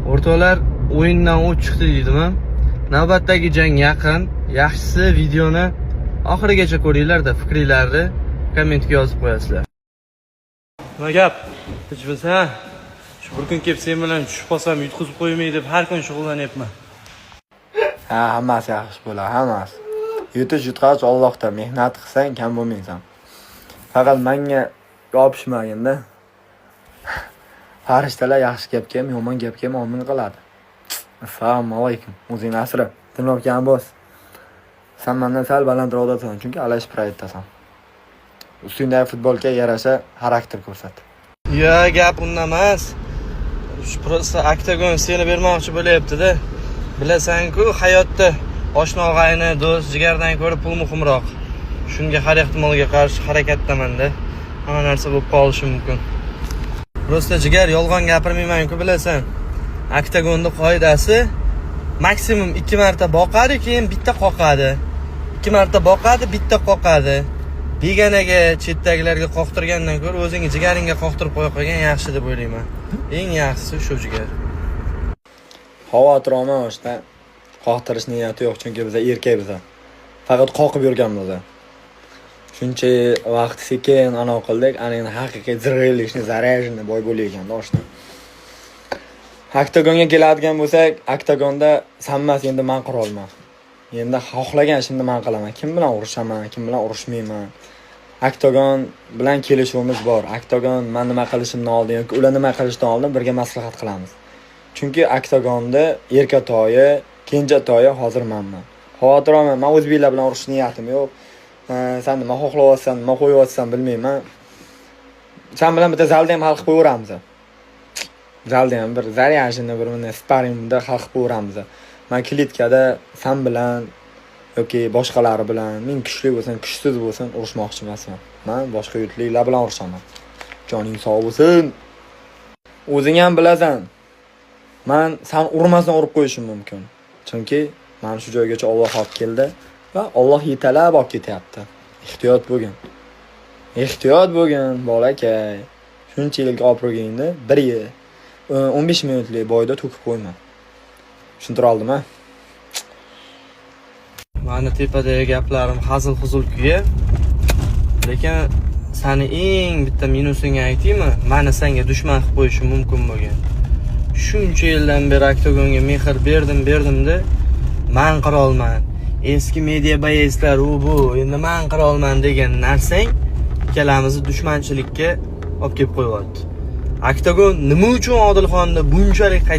O'rtoqlar, o'yindan o't chiqdi deydimi? Navbatdagi jang yaqin. Yaxshisi, videoni oxirigacha ko'ringlar-da, fikringlarni kommentga yozib qo'yasizlar. Nima gap? Tinchmisan? Shu bir kun kelib sen bilan tushib qolsam, yutqizib qo'ymay deb har kun shug'ullanyapman. Ha, hammasi yaxshi bo'ladi, hammasi. Yutish, yutqazish Allohdan. Mehnat qilsang, kam bo'lmaysan. Faqat menga yopishmaginda. Farishtalar yaxshi gapga ham, yomon gapga ham omin qiladi. Assalomu alaykum. O'zingni asra. Trenirovkani bos. San mendan sal balandroq odasan, chunki alashib proyektdasan. Ustingdagi futbolkaga yarasha xarakter ko'rsat. Yo, gap unda emas. Shu просто oktagon seni bermoqchi bo'lyapti-da. Bilasan-ku, hayotda oshna, og'ayni, do'st, jigardan ko'ra pul muhimroq. Shunga har ehtimolga qarshi harakatdaman-da. Hamma narsa bo'lib qolishi mumkin. Просто, jigar, yolg'on gapirmayman-ku, bilasan. Oktagonni qoidasi: maksimum ikki marta boqadi, keyin bitta qoqadi. Ikki marta boqadi, bitta qoqadi. Begonaga, chetdagilarga qoqtirgandan ko'ra o'zingni jigaringga qoqtirib qo'ya qo'ygan yaxshi deb o'ylayman. Eng yaxshisi shu, jigar. Xavotir olma, o'shda. Qoqtirish niyati yo'q, chunki biz erkak biz. Faqat qoqib yurganmiz. Shuncha vaqt sekin anavi qildik, ana endi haqiqiy зрелищный, заряженный бой bo'layotganda, oshna. Oktagonga keladigan bo'lsak, oktagonda hammasi endi man qurolman. Endi xohlagan ishimni man qilaman. Kim bilan urushaman, kim bilan urushmayman. Oktagon bilan kelishuvimiz bor. Oktagon man nima qilishimdan oldin yoki ular nima qilishdan oldin birga maslahat qilamiz. Chunki oktagonda erkatoyi, kenjatoyi hozir manman. Xavotir olma, man o'zbeklar bilan urush niyatim yo'q. San nima xohlayapsan, nima qo'yyapsan, bilmayman. San bilan bitta zalda ham hal qilib qo'yaveramiz. Zalda ham bir заряженный bir bunday sparingda hal qilib qo'yaveramiz. Man klitkada san bilan yoki boshqalari bilan, men kuchli bo'lsin, kuchsiz bo'lsin, urushmoqchi emasman. Man boshqa yurtliklar bilan urushaman. Joning sog' bo'lsin. O'zing ham bilasan. Man san urmasdan urib qo'yishim mumkin. Chunki mana shu joygacha Alloh olib keldi va Alloh yetalab olib ketyapti. Ehtiyot bo'lgin. Ehtiyot bo'lgin, bolakay. Shuncha yilgi obro'yingni bir yil 15 minutlik бой da to'kib qo'yma. Tushuntira oldim-a? Mani tepadagi gaplarim hazil huzul kuya. Lekin sani eng bitta minusingni aytaymi? Mani senga dushman qilib qo'yishim mumkin bo'lgan. Shuncha yildan beri oktagonga mehr berdim, berdimda, man qirolman. Eski media боец lar u bu, endi man qirolman degan narsang ikkalamizni dushmanchilikka olib kelib qo'yyapti. Oktagon nima uchun Odilxonni bunchalik